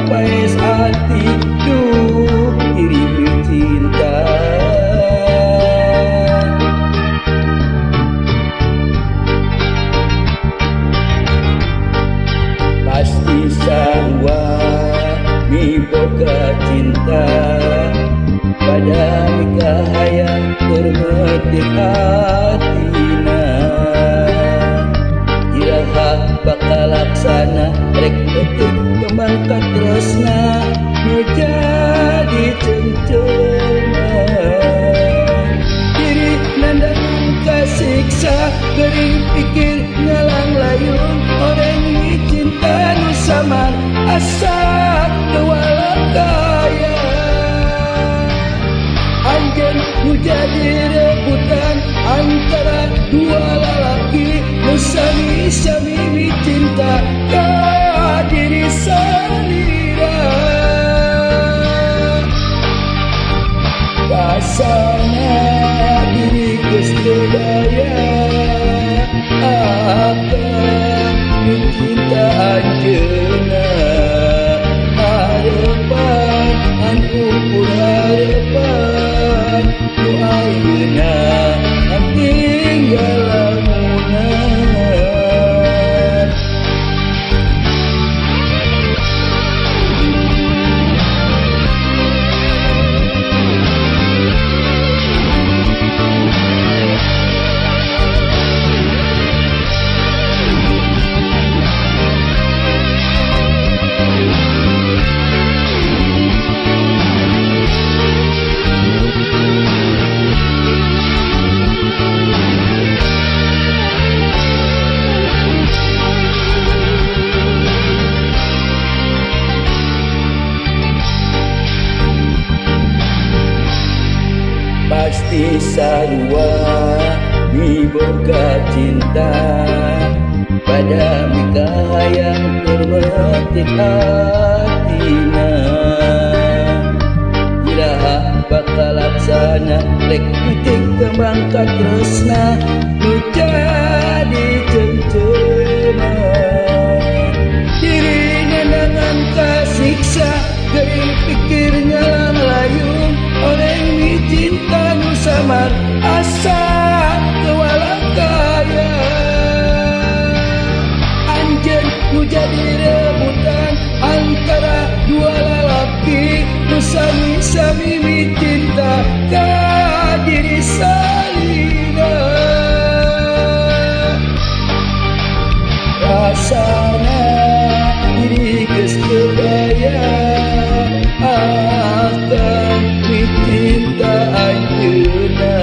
Paes hati duh diri cinta. Pasti sarua miboga cinta pada mikahayang termetik hatina. Iraha bakal laksana rek petik kembang katresna nu jadi cengceman. Diri nandang kasiksa gering pikir ngalang layung orang cinta nu samar asa kewalakaya. Anjeun nu jadi rebutan antara dua lalaki nu sami-sami cinta ka diri salira. Rasana diri geus teu daya akan cinta anjeunna. Harepan anu ukur harepan nu ayeuna tinggal lamunan. Pasti sarua miboga cinta pada mikahayang termetik hatina. Iraha bakal laksana rek petik kembang katresna nu jadi cengceman. Diri nenangan kasiksa gering pikir nyalang layung orang cinta nu samar asa kewalakaya. Anjeun nu jadi rebutan antara dua lalaki nu sami-sami cinta ka diri salira. Rasana diri geus teu daya akan cinta anjeunna.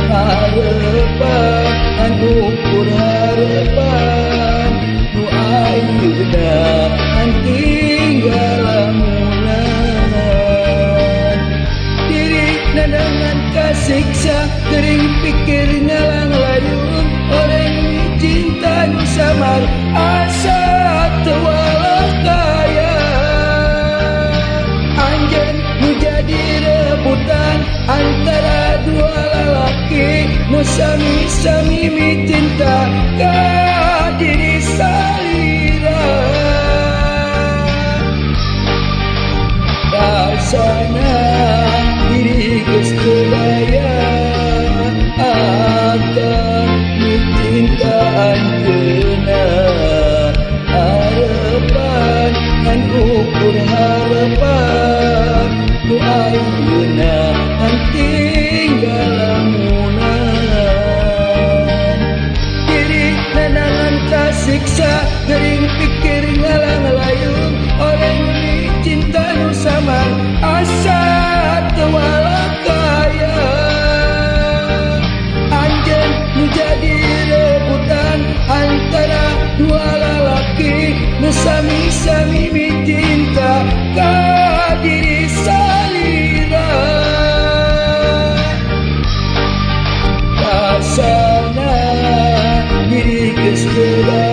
Harepan anu ukur harepan nu ayeuna tinggal lamunan. Diri nandangan kasiksa gering pikir ngalang layung orang cinta nu samar asa teu walakaya. Anjeun nu jadi rebutan antara dua lalaki nu sami-sami cinta ka diri salira. Rasana diri geus teu daya akan cinta anjeunna. Harepan ngan ukur harepan nu ayeuna tinggal lamunan. Diri nenangan kasiksa gering pikir ngalang layung orang cinta nu samar asa teu walakaya. Anjeun nu jadi rebutan antara dua lalaki nu sami-sami cinta ka diri salira. Rasana diri geus teu.